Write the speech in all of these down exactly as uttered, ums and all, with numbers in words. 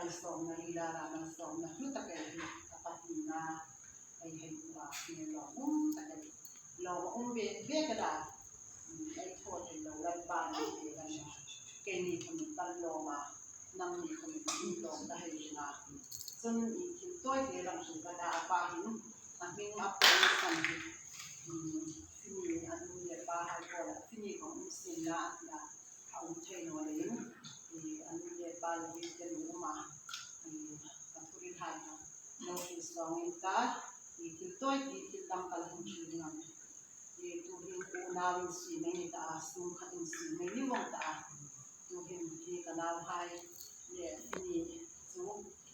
Sawmna ila la, sawmna hlu tak ei hi a pahnina ei hei tua, hi lawmum tak ei, lawm a um bek bek a la, ei thaw thei lo Lalpa ni te kan, keini khawm kan lawm a, nangni khawm kan lawm ta hei ring a. Chun i thil tawi te lang chu ka ta, a pa hin a hming a pawisa hi, um, Fini a nu le pa hai kuoma Fini khawm um sien la a ti a, a um thei naw leiin, i, a nu le pa le hi te nu um a, i, a thurin hai kha lo hrilsawng in ta, i, thil tawi ti thil dang ka la hung hril ding a nih. I, tuhin unau insie mei ni ta a, sum khat insie mei ni vawng ta a. Tuhin hi ka nauhai le Fini chu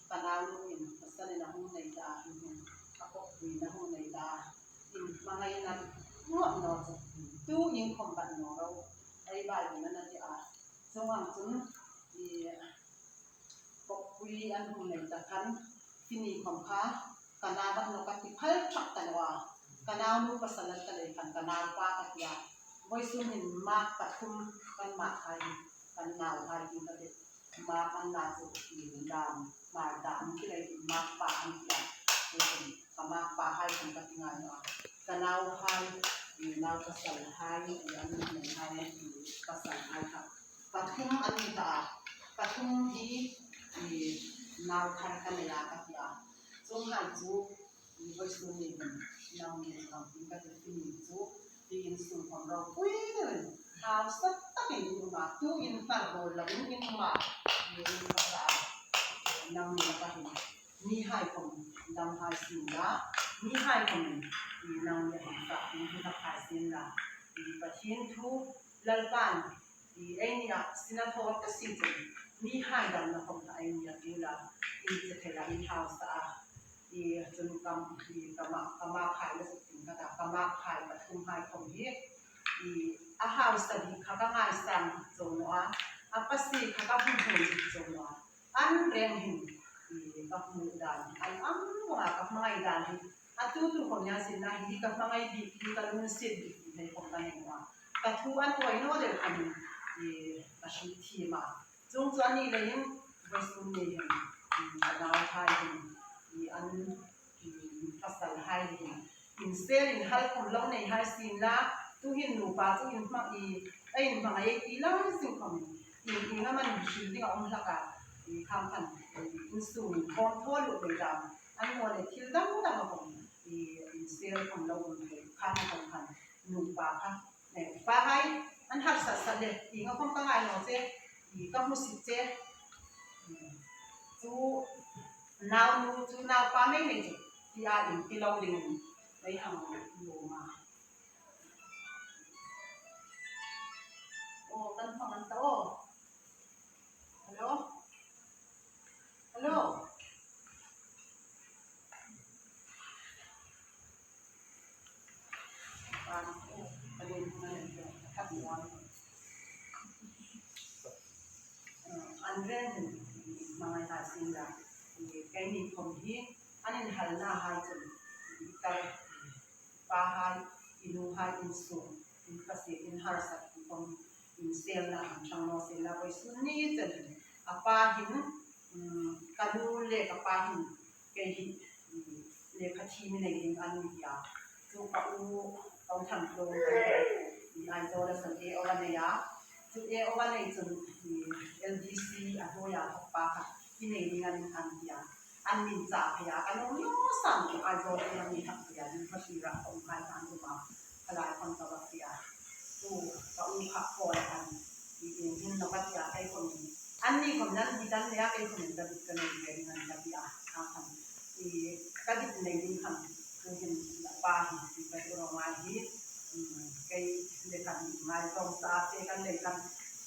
ka naunuin pasalin a hung nei ta a, hin hin a kawkpuiin a hung nei ta a. In hmangaina nuam naw chu, tu in khawm bat naw ro, ei Bible-in a ti a. Chuong ang chun, i, kawkpui an hung nei ta khan, Fini khawm kha, ka nau bat naw ka ti phal ṭhak ta naw a, ka naunu pasal a ta lei khan ka naupa ka ti a. Vawisun hin Mark pathum kan Mark hai, kan nauhai hi ka ti. Mark an na chu, i, dam, Mark dam ti lei, Mark pa an ti a. Chu chu, ka Mark pa hai khan ka ti ngai naw a. Ka nauhai, i, nau pasal hai, i, an nei hai, i, pasal hai kha pathum an ni ta a. Pathum hi, i, nau thar ka nei a ka ti a. Chuonghai chu, i, vawisun ni hin, nangni chu kan tin ka ti, Fini chu, i, insung khawm ropui deuin, hausa takin in um a, tu in hnar ruol lovin in um a, i, in ka ta a. Nangni ka hin, mihai khawm dam hai sien la, mihai khawm, i, nangni hin ka tin hi ka phai sien la, i, Pathien thu, Lalpan, i, eini a sin a thaw ta si chun, mihai damna khawm kha eini a ti la, in che thei la, in hausa a. I, chun ka, i, ka Mark, ka Mark hai la suk tin ka ta, ka Mark hai pathum hai khawm hi, i, a hausa bik kha ka ngaisang chau naw a, a pasie kha ka hmu hmu bik chau naw a. An reng hin, i, ka hmu dan, an ang vawng a ka hmangai dan hi, a tu tu khawm ni a sien la, hi ka hmangai bik, hi ka lunginsiet bik, hi khawm ka nei naw a. Ka thu an uoi naw deu khan, i, ka hriet thiem a. Chuong chu a ni leiin, vawisun ni hin, i, ka nauhai hin, i, an, i, pasalhai hin, insel inhal khawm lo nei hai sien la, tuhin nupa chu in hma, i, a inhmangai ei ti lai zing khawm, i, ieng am a ni hril ding a um hlak a, i, khang khan, i, insung inkhawm thaw lut nei dam, a ni naw leh thil dang dang a khawm, i, insel khawm lo um thei, khang khan khan, nupa kha, eh, pa hai, an harsat sat le, ieng a khawm ka ngai naw che, i, ka hmusit che. Chu naunu, chu naupa mei mei chu, tia inti lo ding, ei hang lawm a. Aw, kan hmang an ta aw. Hello? Hello? An reng hin hmangai hai sien la, keini khawm hi an inhalna hai chun, i, ka pa hai, i nu hai insung, in pasie, in harsat khawm, inselna han ṭhang naw sien la, vawisun ni chen hin a pa hin, um, ka nu le ka pa hin kei hi, um, lekha thiem nei ding an ti a. Chu ka u, ka u Thangtlung, i, Aizawl-a san A O a nei a. Chu A O a nei chun, i, L D C a hnuoia thawkpa kha i nei ding an, an ti a. An min chah phei a, ka nuom naw san chu Aizawl-a mi thak phei a, ding ka hriet a, ka um hai khan um a. Khalai khawm ka va ti a. Chu ka u kha kawl khan, i, ieng hin naw ka ti a, kei khawm, anni khawm an dit an nei a, kei khawm ka dit ka nei ve ding an ka ti a, a khan, i, ka dit nei ding khan, tuhin a pa hi, i, ka ti ro ngai hi, um, kei le kan ngaizawng sa te kan lei khan,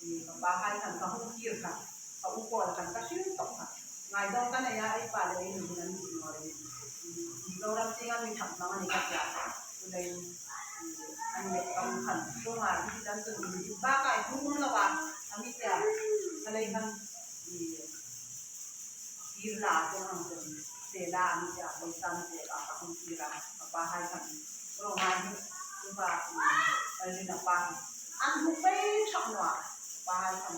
i, ka pa hai khan ka hung kir kha, ka u kawl khan ka hril tawp kha, ngaizawng ka nei a, ei pa le ei nu hin an dit naw leiin, um, Mizoram tieng an mi thak hmang a ni ka ti a, chuleiin, um, an leh ka u khan, chuonga hi tan chun, um, dit ba kai thu um lo a, a mi ti a, ka lei khan, i, kir la, chuong ang chun, se la, a mi ti a, pawisa mi ti a, ka hung kir a, ka pa hai khan, ro ngai hi, chu pa, um, Elvin-a pa hi, an hmu pei ṭhak naw a, pa hai khan,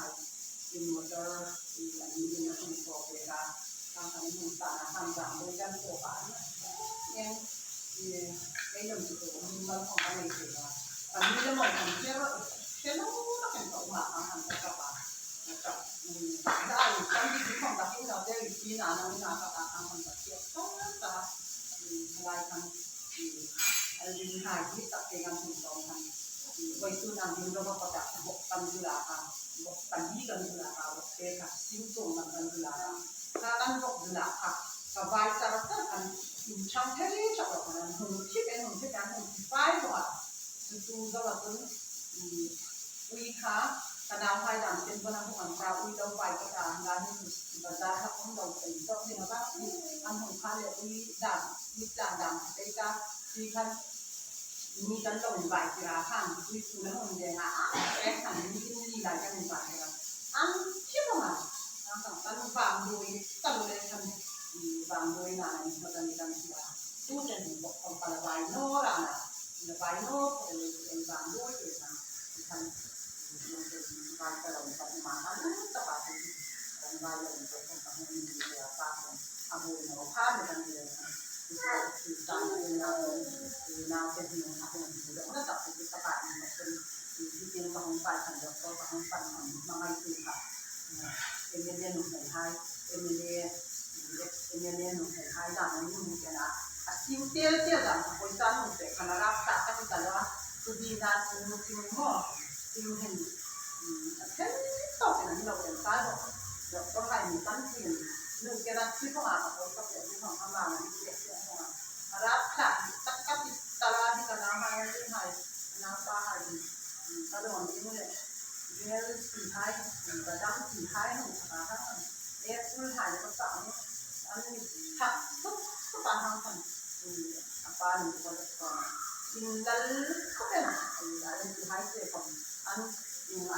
hai, in motor, in an in a hung thaw pek a, kan kan hung ta na kan zang boi kan thaw pa na. Eng, e, ei lam chu ko min mal khom kan nei thei a. Kan min lam kan kher, kher lo na kan ko ma kan kan ka pa. Ka, mm, da ai kan di khom ka kin na te ki na na na ka ka kan kan ka kher. Ka, ka, mm, lai kan, mm, ai din hai di tak ke kan hung tong kan. Voi tu nang ding lo ka ta bok kan du la ka, bok kan di kan du la ka, bok te ka, sing tu man kan du la ka, ka kan bok du la ka, ka vai tar tar kan in chang thei chak lo kan hung thip en hung thip en hung thip vai lo a. Chu chu zo a tun, um, ui kha, ka nau hai dam ten bona hung an ta ui lo vai ka ta, la hin bazar ha hung lo pen zo ni ma ba, an hung kha le ui dam, ui tlang dam te ka, ui khan, mi kan lo invite tir a khan, tui tu la hmun ve nga a, e khan mi tin li lai kan invite tir a. An thip a ma, an kan kan vang dui, kan lo le khan, vang dui na na ni kan kan tir a. Tu chen ni bok kan pala vai no ra na, na vai no, kan le kan vang dui tir na, kan vai ka lo kan ma kan ta pa tu, kan vai lo kan kan ni tir a pa kan, a bu no khan kan ni le khan. Nau te hin a hung dawngna tak hi ka pa in ka chen, Hi tieng ka hung pai khan doctor ka hung pan hang hmangai ti kha. M L A nuhmei hai, M L A, M L A nuhmei hai dan an hung kena. A sing tel tel dan ka poisa hung pe khan a rak ta ka ti ta lo a. Tu di na tu nu ting mo. Ting hin. A thei tawk in an lo en ta lo. Doctor hai mi kan tin. Nu kena ti ko a ka poisa pe ni hong ama ni ti ti hong a. A rak ta tak ka ti ta la di ka na ma ni hai. Na pa hai. Ka lo ni le. Rel ti hai, ka dam ti hai hang ka hang. E kul hai ka sa ang. An ni thak tuk tuk a hang hang. A pa ni ko le ko. In lal ko le na. A ni ti hai se ko. An,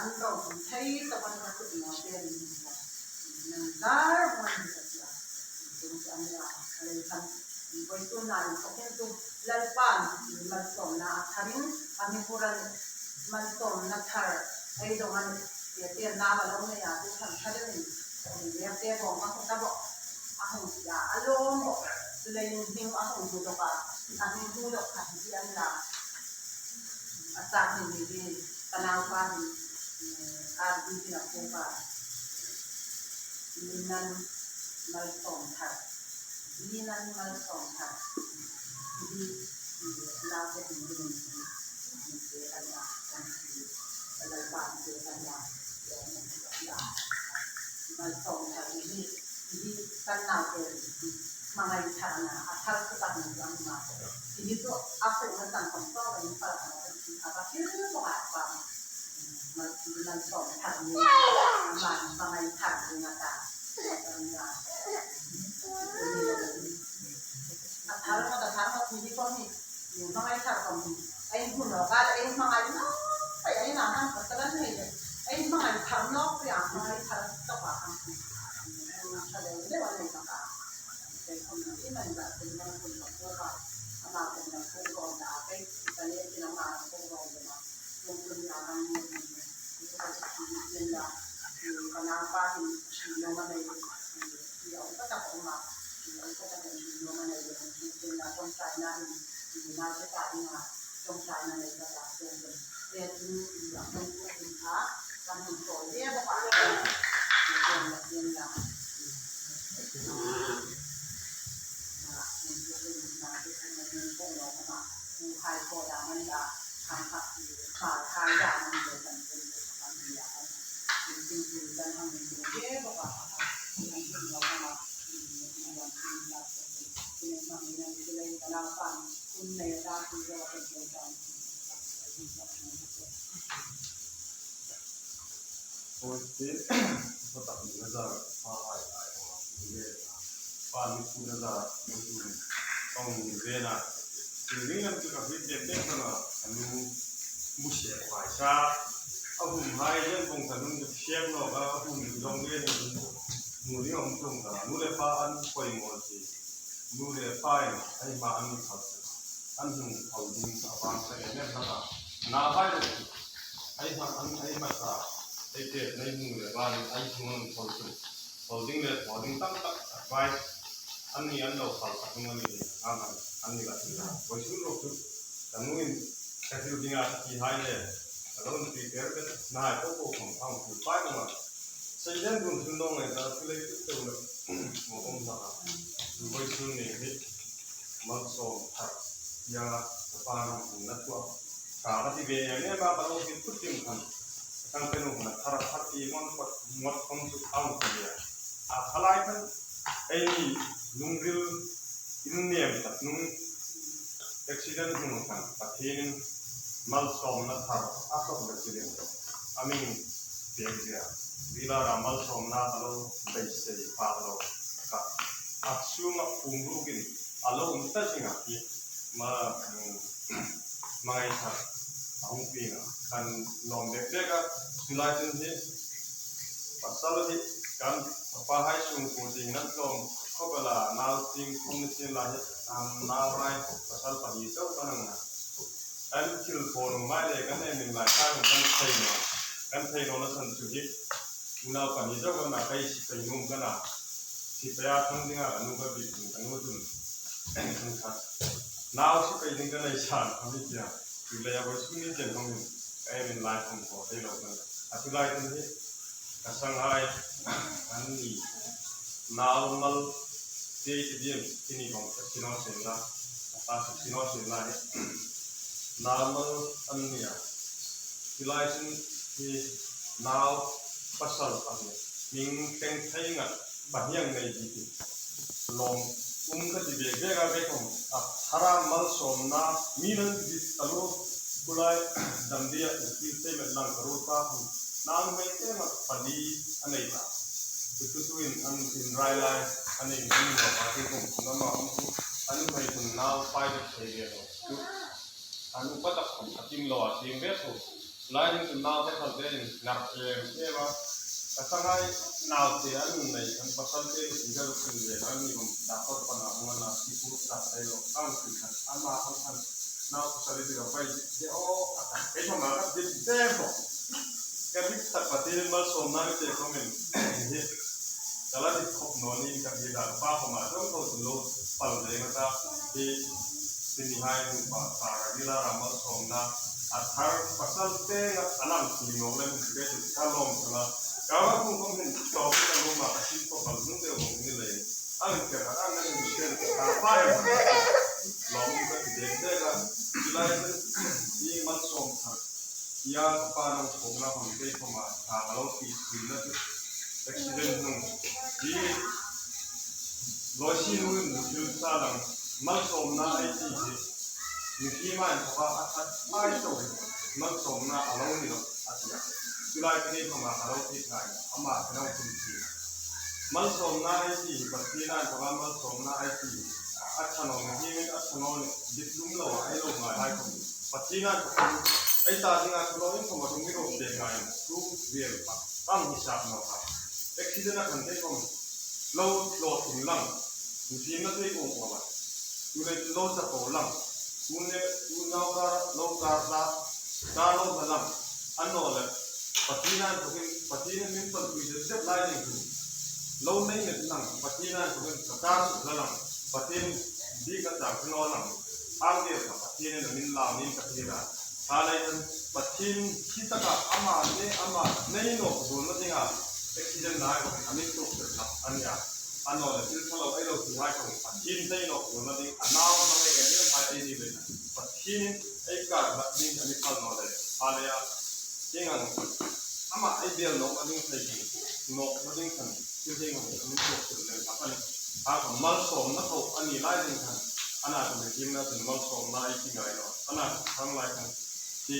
an ro thei ta ban ka tu no te ni. Nang dar mo ni ka tia. Tum ti an ya. Ka le kan. Ni ko tu na ni ko ken tu. Lalpan, malsawmna a tharin, a mi kuran malsawmna thar, ei dong an, te te na ba lo nei a, tu thar thar in, ni te te bawm a hung ta bawk, a hung sia, a lawm bawk, tu lei in hing a hung hmu dawk a, a hung hmu dawk kha hi an la, a sa hin ni hi, ka naupa hi, eh, R D P na pu pa, ni nan malsawm thar. Hi nan malsawm thar. Hi, hi, la te hin hin hin. Hi te kan la, kan hi. Kan la, kan te kan la. Malsawm thar hi, hi kan la te hi. Hmangai tharna, a thar chu kan ni ang ma. Hi chu a pu na san kan to, in pa kan kan hi. A ba hi chu ko a pa. Mal, malsawm thar ni. Ma, hmangai thar ni na ta. Kan la. A thar ma ta thar ma ni ko ni. Hmangai thar ko ni. Ei hmu naw ka, ei hmangai naw. Ei, ei na hang ka ta la nei. Ei hmangai thar naw, ei hmangai thar ta pa hang. Ka le le wa nei ka. Ei ko ni man da, ei man ko ni ko ka. Ama ko ni ko ko da, ei ka le ki na ma ko ko da. Tum tum ya ma ni. Ko ka ni la. Ka na pa ni no ma nei. Ni o ka ta ko ma. Ni o ka ta ko ma nei. Ni la ko sa na ni. Ni na se ta ni ma. Ṭawngṭaina nei ka ta ṭawng ṭawng. E chu i a hmun chu a hmun kha, kan hmun chawi ve bawk a. Ṭawng la ṭawng la. Hai ko da man da, khang kha, kha, khai da man da kan ṭawng ṭawng kan ni a kan. Kan hmun chawi ve bawk a. Kan hmun chawi ve bawk a. Ahum hai jen kong ka nun ka siak lo ka ahum long le ni mu ni om tung ka nu le pa an poimaw si nu le pa in ai ma an ni khau si an hung khau ding ka bang ka le ne na ka na hai le ai ma an ai ma sa ai te nei mu le ba ni ai hung an khau si khau ding le khau ding tam tak advice an ni an lo khau tak ni an ni an an ni la ti la boi sun ro tu ka nu in ka thil ding a ti hai le Alone prepare bet nai ko ko khom ang tu pai ma. Sei den dun sun dong ngai ta tu lei tu tu lo. Mo om ta ka. Tu bai sun ni hi. Malsawm thar. Ya ka pa na hung na tua. Ka ka ti ve ne ma ka lo ki put tim kan. Tang pe nu na thar thar ti mon kot mot kom tu ang tu ya. A khalai kan. Ei ni lungril in nem tak nung Accident hung khan Pathienin malsawmna thar a sawk le chilin a min pek zia. Bila ra malsawmna a lo beisei pha lo kha. A sunga pum rukin a lo um ta zinga hi ma, mm, mangai thar a hung pina kan lawm bek bek a. Tulai chun hi Pasal hi kan pa hai sung ku ding nan tlawm khawp a la, nau ting khawm ni sin la hi, an nau hai pasal pahni chau kan ang na. Kan thil pawl mai le kan en in lai kan kan thei naw. Kan thei naw na san chu hi. Unau pahni chau kan na kai si kai num kan na. Si pa ya thang ding a kan nu ka bi kan nu tun. Kan khat. Nau si kai ding kan ai san kan ni tia. Chu le ya ba su ni chen hong ni. Ka emin lai khom ko thei lo kan. A tu lai kan hi. Ka sanghai. An ni. Nau mal. Te ti diem. Ti ni kong. Ti no sen la. Ka ta ti no sen la hi. Nau mal an ni a. Ti lai sin hi. Nau pasal an ni. Ming teng thei ngat. Ba hiang nei di ti. Lawm um ka ti bek bek a bek khom. A thara malsawmna mi nan dit ta lo. Kulai dam dia thil te met lang ka ru pa khom. Nang mai te ma pali a nei ta. Tu tu tu in an in rai lai. An in in lo pa tu khom. Nama um tu. An mai tu nau pai de thei de lo. Tu. An upa tak khom a tim lo a tim ve tu. Lai ding tu nau pasal te in nar em em a. Ka sanghai nau te an nei an pasal te in ka luk sin ve an ni khom da kor pa na hung na si pu ta thei lo. Kan si kan ama kan kan nau pasal te ka pai de o. Ka ei ma ka dit de bo. Ka dit tak pa te malsawmna te khom in. Ka la dit khop naw ni ka dit da pa khom a dong ko lo pal de ka ta. Ti Ti ni hai nu pa ta ra ni la ra malsawmna. A thar pasal te nga a lam ti nawk le mi ke tu ka lawm ta la. Ka va kum kum hin to ka lawm ma ka sin ko pal nu de wong ni le. A le ke ra a ngan ni ke ka pa ya. Lawm ka ti de de ka. Ti lai ni malsawm thar. Ia ka pa nang khawmna khawm kei khawma ṭha ka lo ti ṭhin na chu. Accident hnung hi Loisi nu in thil sa lang malsawmna ei ti hi. Mihriem a inthawka a that ngai chau hi malsawmna a lo ni lo a ti a. Chu lai kei khawma ka lo ti ngai, ama ka lo ti ṭhin. Malsawmna ei ti hi, Pathien a inthawka malsawmna ei ti hi. A ṭha naw, mihriem a ṭha naw ni, dik lum lo a, ei lo ngai hai khawm. Pathien a inthawka ei ta dinga ṭha naw in khawm a ṭum mi ro pek ngai, ṭum vel kha, ang hisap naw kha. Accident a khan te khawm, lo tlawt in lang, mihriem na tei kawng kawng a. Chu le lo sa ko lang, chu le chu nau ka, lo ka sa, ka lo sa lang, an naw le, Pathien a inthawkin, Pathienin min palpui zet zet lai ding chu. Lo nei nget lang, Pathien a inthawkin ka kar suk la lang, Pathien bik a chang ka naw lang, ang vel kha Pathienin a min lau ning ka ti ra. Kha lai khan Pathien khi taka ama ne, ama nei nawk zuolna dinga accident nai kha a min tuk tuk hlak a nia. A naw le thil ṭha lo ei lo ti hai kha Pathien nei nawk zuolna ding a nau hmang ei kan em hai ei ni le. Pathienin ei kar hlak ding a mi phal naw le. Kha lai a. Tieng ang ama ei bel nawkna ding thei ding, nawkna ding khan thil ding ang a min tuk tuk le kha a ni. Kha kha malsawmna ko a ni lai ding khan. A na ka mi kim na chun malsawmna ei ti ngai lo. A na ka thang lai khan ti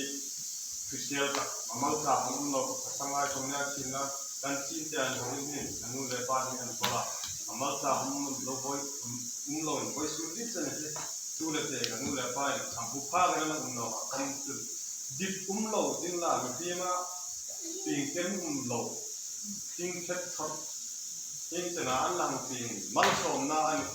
Christian tak, a malcha hang um lo, ka thang lai kong nia chin na, kan chin te an hong in hin, a nu le pa ni an ko la. A malcha hang um lo voi, um lo in voi su ti chen hi. Tu le te ka nu le pa in, ang pu pha ka na um lo, a kan tu. Dik um lo, din la, mi pi ma, ting ken um lo. Ting chet thot. Ting chena an lang ting, malsawmna a ni.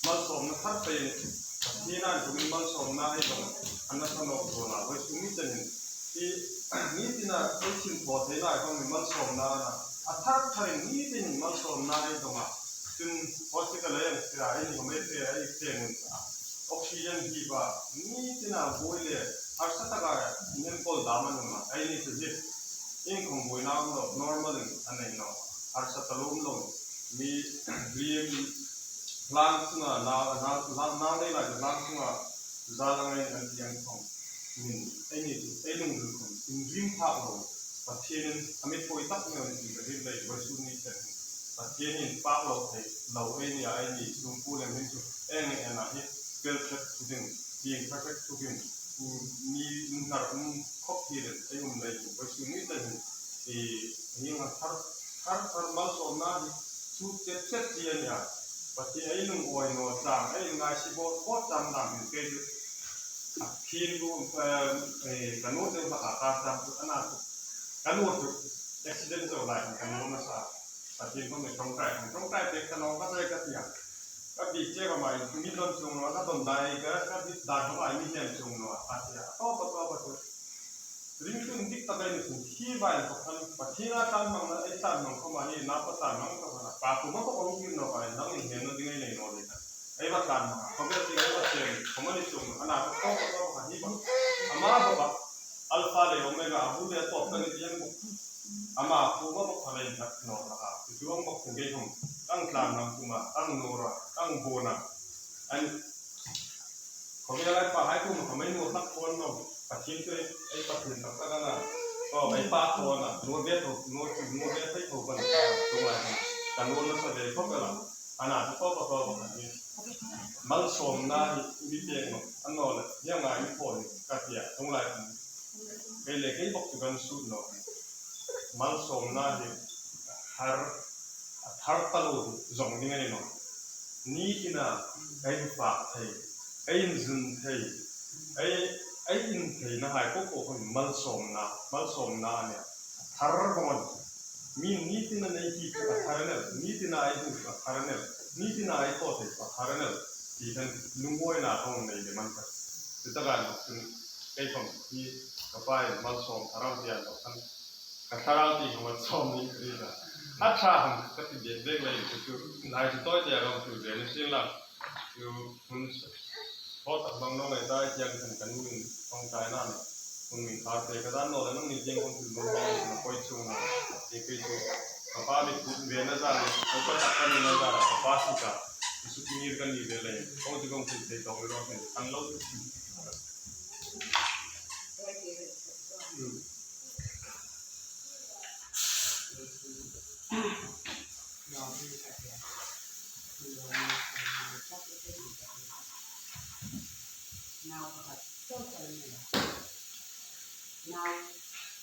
Malsawmna thar pei ni. Pathien a inthawkin malsawmna ei dong. An na sa nawk zuolna, voi su mi chen in. Hi, ni tina, ei chin thaw thei lai kong ni malsawmna a na. A thar tharin ni tin malsawmna ei dong a. Chun hospital ei an sira, ei ni home pe, ei pe ngun sa. Oxygen hi ba, ni tina buoi le, harsa taka, nen kol dam an um a. Ei ni chu hi, ieng khawm buoina um lo, normal in a nei naw. Harsa ta lo um lo. Mi, mi, hlang chunga, nau, nau, nau, nau nei lai, hlang chunga, zal ang ei an tiang khawm. Min, ei ni chu, ei lungril khawm, inring phak lo. Pathienin, a mi poi tak neu ni ti ka hril lei, voi su ni chen. Pathienin pak lo thei, lo ei ni a, ei ni, sum pu lem hin chu, eng nge na hi, pel chet thu ding, tieng tha chet thu ding, mi, min tar um khop hi le, ei um lei, voi su ni chen hin, i, ni nga thar, thar, thar malsawmna hi, chu chet chet ti a nia. Pathien ei lungawi naw chang, ei ngai si bawt bawt chang dam hin kei chu. A thil bu, eh, eh, ka nu te hlak a ka chang chu, a na chu. Ka nu chu accident zo lai, ka nu na sa. Pathien khawm mi ṭawngṭai, ṭawngṭai pek ta naw ka zai ka tia. Ka bik che ka mai, mi don chung naw, ka don dai, ka, ka bik dai ka mai, mi hnem chung naw, ka tia. Tawp a, tawp a chu. Ringtu indik tak ei ni chun, hi vai pakhat, Pathien a tlan hmangna, ei tlan hmang khawma hi, napa tlan hmang ka hmana, pa kuoma ka kawng kir naw ka, nang inhnemna ding ei nei naw le ka. Ei va tlan hmang, khawvel ding ei va chen, khawma ni chung, a na ka tawp a, tawp a, hi va, ama va va. Alpha le Omega, a bul le a tawp ka ni ti ang bawk. Ama kuoma bawk kha lei tak naw a. Chu ang bawk chu kei khom. Kan tlan nam kuoma, kan nuora, kan buona. An khawvela ei pahai kuoma khom ei nuor tak pawn naw. Pathien chu ei Pathien tak tak a na. Aw, ei pa thaw a na. Nuor ve tho, nuor, nuor ve thei tho kan. Tung lai kan. Kan nuor nasa ve khawvela. Ana chu tawp a tawp a kan ni. Malsawmna hi mi pek naw. An naw le. Hieng ang mi thaw ni. Ka tia. Tung lai kan. Kei le kei bawk chu kan sut naw. Malsawmna hi a thar, a thar taluo zawng ding a ni naw. Ni tina ei fak thei, ei inzin thei, ei, ei in theina hai po po khom malsawmna, malsawmna a nih. A thar vawng a nih. Mi ni tina ei ti chu a thar a nih. Ni tina ei hmu chu a thar a nih. Ni tina ei thaw thei chu a thar a nih. Ti khan lungawina khom nei le man kha. Chu taka bawk chun kei khom hi ka pa in malsawm thlarau ti a bawk khan ka thlarau ti khom malsawm ni ri la. A ṭha khom ka ti bek bek lei chu chu lai chu tawi te a ram chu ve ni sin la. Chu hun thaw tak bang naw ngai ta tiang khan ka nu in ṭawngṭaina ni. Hun min khar te ka dan naw le nang ni tiang khom chu lung bang na poi chung na. Ti kei chu ka pa mi ve na zan, ka pa tak ka ni na zan, ka pa si ka. Suk ngir kan ni ve le. Kong ti kong ti te tong lo kan kan lo. Nau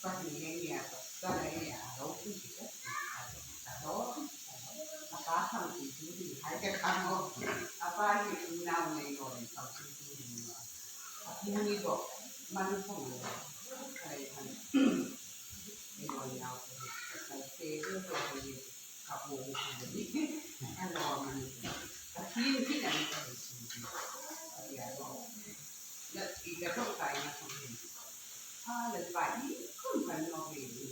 pahni le nia, pasal le nia, a lo pi si ka, a lo, a pa khang ti tu ti hai ka khang mo. A pa hi unau nei lo le khang ti tu ni mo. A pu ni bo, man khang lo, kai khang. Ei lo nau ko, pasal te ko ko ni, ka pu ni ko ni. A lo man ko. Ka ti ni ka ni ka ni si. A ya lo. Na ti ka to kai na ko ni. A le pa i khom kan nawk ve ni.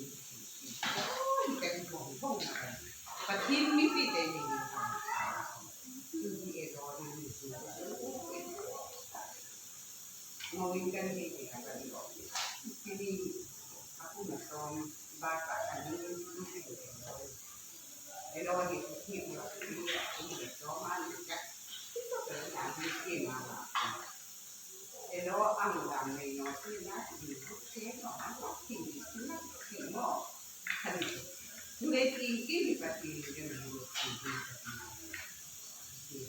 Kan bawm bawm na kan. Pathien mi ti te ni kan. Ni e lo ni ni su. Ngawin kan hei ti kan kan bawm. Ti ni a kum a sawm ba ka kan ni ni ti te lo. E lo ni ti ni a kum a sawm a ni ka. Ti to ka na ni ti ma la. Elo ang dam nei naw si na, ti bu se naw, ang ko ti ni si na, ti naw. Kan ni. Chu le ti ti ni pa ti ni le mi ni ti ni pa ti ni.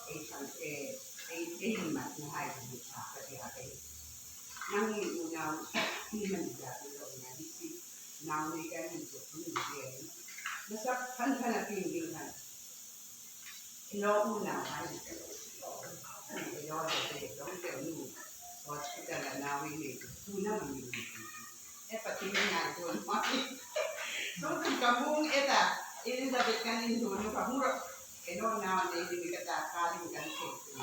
Ei chang e, ei, ei mat na hai ni sa pa ti ha ei. Nang ni unau, ni man ja ti lo na di ti. Nau ni kan ni ko ni de. Na sa kan kan a ti ni kan. Elo unau hai. Elo de de dong de nu. Hospital a nau ni tu na ma ni. E pa ti ni ngai tu ma. So kan ka mung e ta. Elizabeth kan in tu nu ka mura. Elo nau ni ni ka ta ka ni kan ke tu.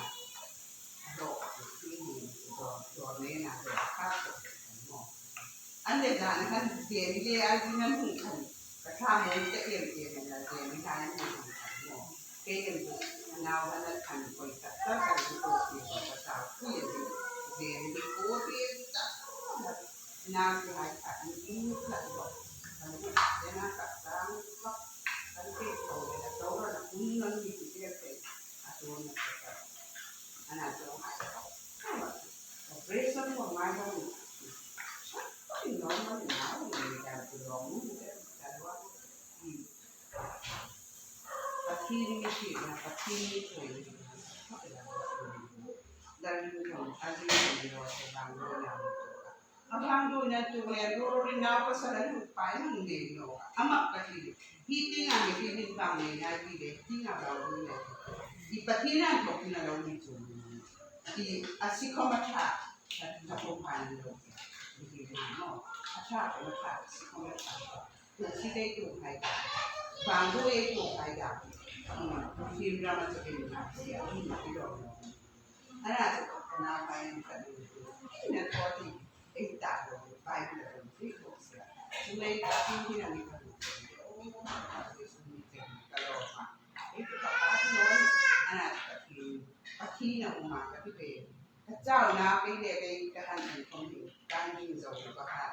Elo ti ni do do ne na do ka ko. An le dan kan de ni le ai ni nan hung kan. Ka ṭha mo ka em em na de ni hai ni hung kan mo. Kei kan tu, a nau han a kan koi tak tak kan tu ko ti ko ka sa ku ye ni. De ni ko ti tak tak. Na si hai ka ni in tak ko. Kan tu de na tak tak tak. Kan ti ko de na to na kun nan ni ti ke ke. A tu na tak tak. Ana tu hai ka. Operation ko mai ko ni. Ko ni normal na ni dan tu lo mu ni dan wa. Pathien mi ti na, Pathien mi ti na. Dal ni ko, a ni ko ni lo se bang lo na. A bang lo na tu le lo ro ri na ko sa la lu pa ni de lo. Ama Pathien. Hi ti nga mi ti ni bang ni na ti de, ti nga bang lo na. I Pathien an ko na lo ni tu. I a si ko ma ṭha. Ṭha ko pa ni lo. Ti na no. A ṭha ko ma ṭha, si ko ma ṭha. Sitei tu hai da. Bang tu ei tu hai da. Hmm, film drama chu ken na sia, hmm, ti lo. Ana chu ka na pai ni ka ni. Na ko ti, ei ta lo, pai ni lo, ti ko sia. Chu nei ka ti ni na ni ka ni. Oh, ka ni su ni te ka lo ma. Ei tu ka pa ni lo, ana chu ka ti. Ka ti na uma ka ti pe. Ka chau na pei le pei ka han an khom hi, kan ding zo lo ka ha.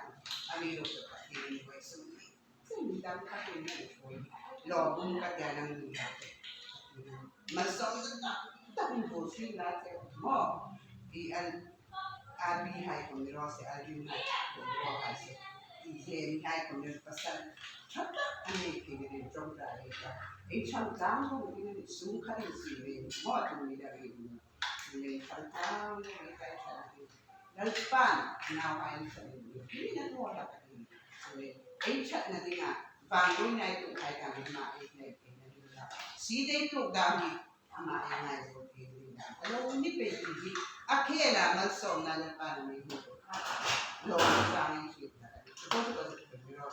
Ami lo so ka ti ni wai sum ni. Sum dam ka ti ni wai. Lo bum ka ti nang ni ka. Malsawm ta ta ta bum bo si la se mo. Ti an a bi hai khom ni ro se, a bi hai khom ni ro hai se. Ti he ni hai khom ni pasal. Tha ta ani ki ni ro jong ta le ka. Ei chau ta mo ni sum ka ni si le mo tu ni da ni. Lei thar thar, lei kai thar. Lalpan, nau ai thar. Ni na thua la ka ni. Lei, ei chat na dinga. Vang dun nai tu kai ka ni ma ei lei kai na dinga. Si dei tu da ni. Ama ei ngai zo ke ni da. Lo ni pe ti di. A ke la malsawm na Lalpan ni hu. Lo sa ni ki na. Ko ko ko ni ro.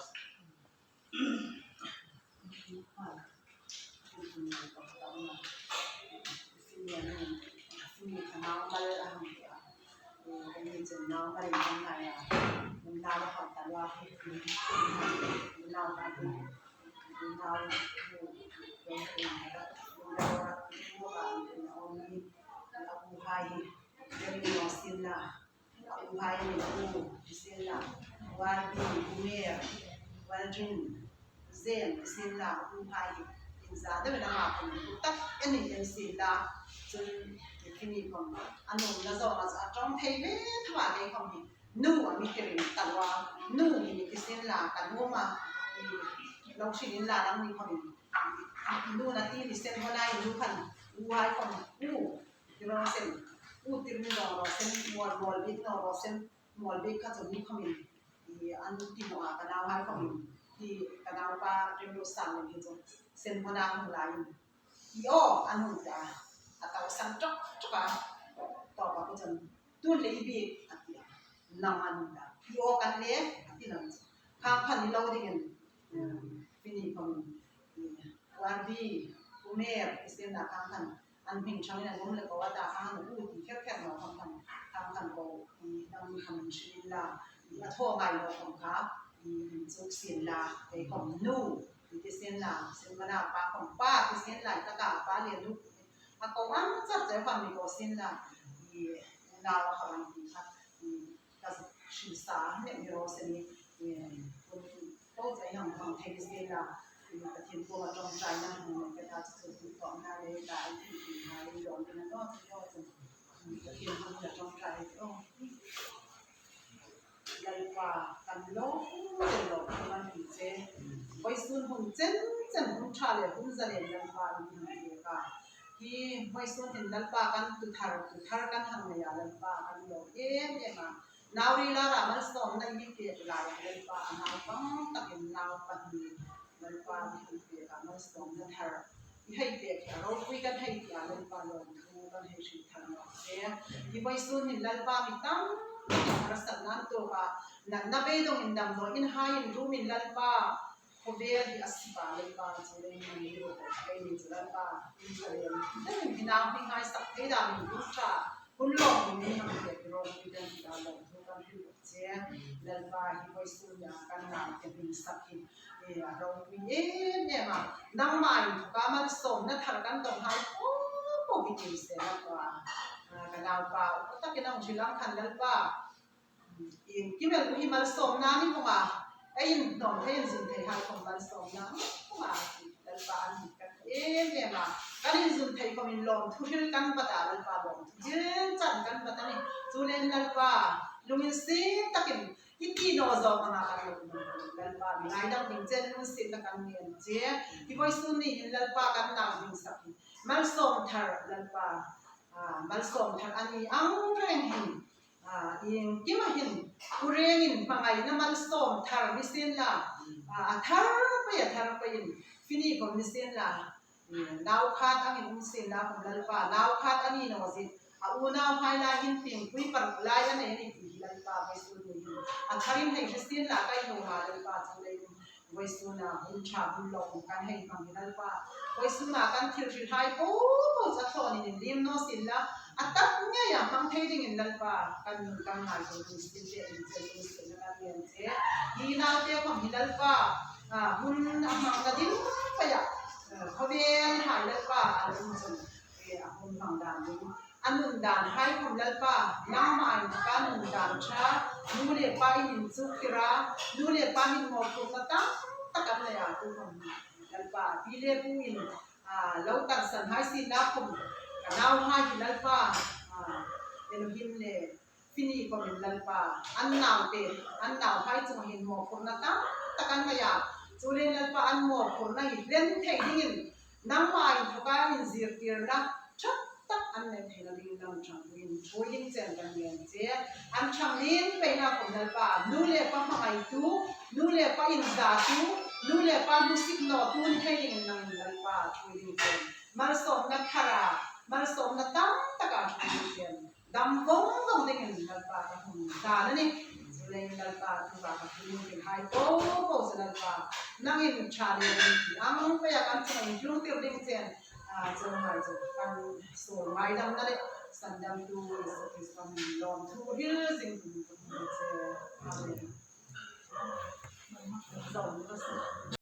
Sinla, Uhaini Pu, Sinla, Warbi, Umer, Waldrin, Zen, Sinla, Uhai, inza de na ma kun tak eni en Sinla, chun kini kon anum na zo ma a tong thei ve thawa ke kon hi. Nu a mi kirim talwa, nu ni ni Sinla, ka nu ma, lo shi Sinla lang ni kon. Nu na ti ni sen ho nai nu kan, Uhai kon, U, Tirosem, U Tirmi Tirosem, Mual Mual Bik Tirosem, Mual Bik kha chun ni khomin, i an ti naw a ka nauhai khomin, i ka naupa Tirmi Tirosem ni chu, sen hmona hung lai in. I aw, an hung ta, a tau san tok tok a, tawp a ku chun, tun le i bik, a ti a, nang an ta, i aw kan le, a ti nang chu. Khang khan ni lo dingin, um, fini khomin, i, Warbi, Umer, i sen na khang khan, an hming ṭhangin an um le ko a ta khan u ti kher kher naw khawm khan, khang khan ko, i, nang mi khan hring la, i, a thaw ngai naw khawm kha, i, inchuk sien la, kei khawm nu, i, ti sien la, sin mana pa khawm pa, ti sien la, i, taka pa le nu, a ko ang char char khawm mi ko sien la, i, nau a khawm an ti kha, i, ka hrilsa, ne mi ro se ni, i, ko chai hang hang thei sien la, i, Pathien kuoma ṭawngṭaina hang nei ka ta chu chu tawpna le ta an ti ti ha le lo ni na lo ti lo chu. Pathien kuoma ṭawngṭai lo. Lalpa kan lo, lo kan ti che. Vawisun hun chen chen hun ṭha le hun zalen Lalpa in hang ti ka. Hi vawisun hin Lalpa kan tu thar, tu thar kan hang nei a Lalpa kan lo em em a. Nau ri la ra malsawmna i mi pek lai a Lalpa a naupang takin nau pahni Lalpa mi han pek a malsawmna thar. I hei pek hi a ropui kan hei ti a Lalpa lawmthu kan hei hril thar naw che. Hi vawisun hin Lalpa mi tam tak harsatna an tuok a natna beidongin damdawi inhai inrumin Lalpa khawvel hi a sip a Lalpa chu le mi ni ro ko ke ni chu Lalpa in chu le mi. Dangin hi nau hi ngaisak thei dam in ṭha. Hun lawm ni hang pek ro ni dan ti a lawmthu kan hril che. Lalpa hi vawisun nia kan nau te hming sak hi, e, a ropui em em a. Nangma inthoka malsawmna thar kan dawnghai po po hi ti se Lalpa. A, ka naupa, upatakin a hung hril ang khan Lalpa. Iengkim el hi malsawmna ni vawng a. Ei inhnawm thei inzin theihai khawm malsawmna ni vawng a. Lalpa an hmu kan em em a. Kan inzin thei khawm in lawmthu hril kan bat a Lalpa lawmthu hril chan kan bat a nih. Chu le Lalpa lunginsiet takin i ti naw zawk anga kan lo Lalpa mi ngaidam ding chen lunginsietna kan ngen che. Hi vawisun ni hin Lalpa kan nau hming sak hi malsawm thar Lalpa, a, malsawm thar a ni ang reng hin. A, iengkim a hin, u rengin hmangaina malsawm thar ni sien la, a, a thar pei, a thar peiin, fini khawm ni sien la, mm, nau khat angin um sien la khawm Lalpa, nau khat a ni naw zie, a unauhai lai hin tiengpui paruk lai a nei a nih ti hi Lalpa vawisun ni hin. A tharin hei hre sien la ka nuom a Lalpa chu lei. Vawisuna hun ṭha hun lawm kan hei hmang hi Lalpa. Vawisuna kan thil hrilhai po po chu a thlawnin inlim naw sien la. A tak ngeia hmang thei dingin Lalpa kan nun kan ngai zo ding sien te in che ding sien la kan ngen che. Hi naute khawm hi Lalpa, a, hun a hmangna ding peia, a, khawvel hai Lalpa a lo um chun, e, a hun hmang dan ding. A nun dan hai khawm Lalpa, nangma inthoka nun dan ṭha, nu le pa in inchuktir a, nu le pa in mawphurna tam tak an nei a, tu khawm Lalpa, pi le pu in, a, lo tarsan hai si na khawm, ka nauhai hi Lalpa, a, Elohim le Fini khawmin Lalpa, an naute, an nauhai chunga hin mawphurna tam tak an nei a. Chuleiin Lalpa, an mawphurna hi hlen thei dingin nangma inthoka inzirtirna ṭha tak an nei theina dingin nang ṭhangpuiin ṭhuoi ding chen kan ngen che. An ṭhang lien peina khawm Lalpa, nu le pa hmangaitu, nu le pa inzatu, nu le pa hmusit nawtu an thei dingin nangin Lalpa ṭhuoi ding chen. Malsawmna thara, malsawmna tam taka ṭhuoi ding chen. Dam vawng vawng dingin Lalpa ka hung dan a nih. Chuleiin Lalpa, tu ka ka hung ding hai po po chu Lalpa, nangin ṭha le ring ang peia kan chunga intlungtir ding chen, a, chuonghai chu kan suol ngaidamna le sandamtu Isu Krista hmingin lawmthu hril zing ka hung che. Amen. Zo ni ka si.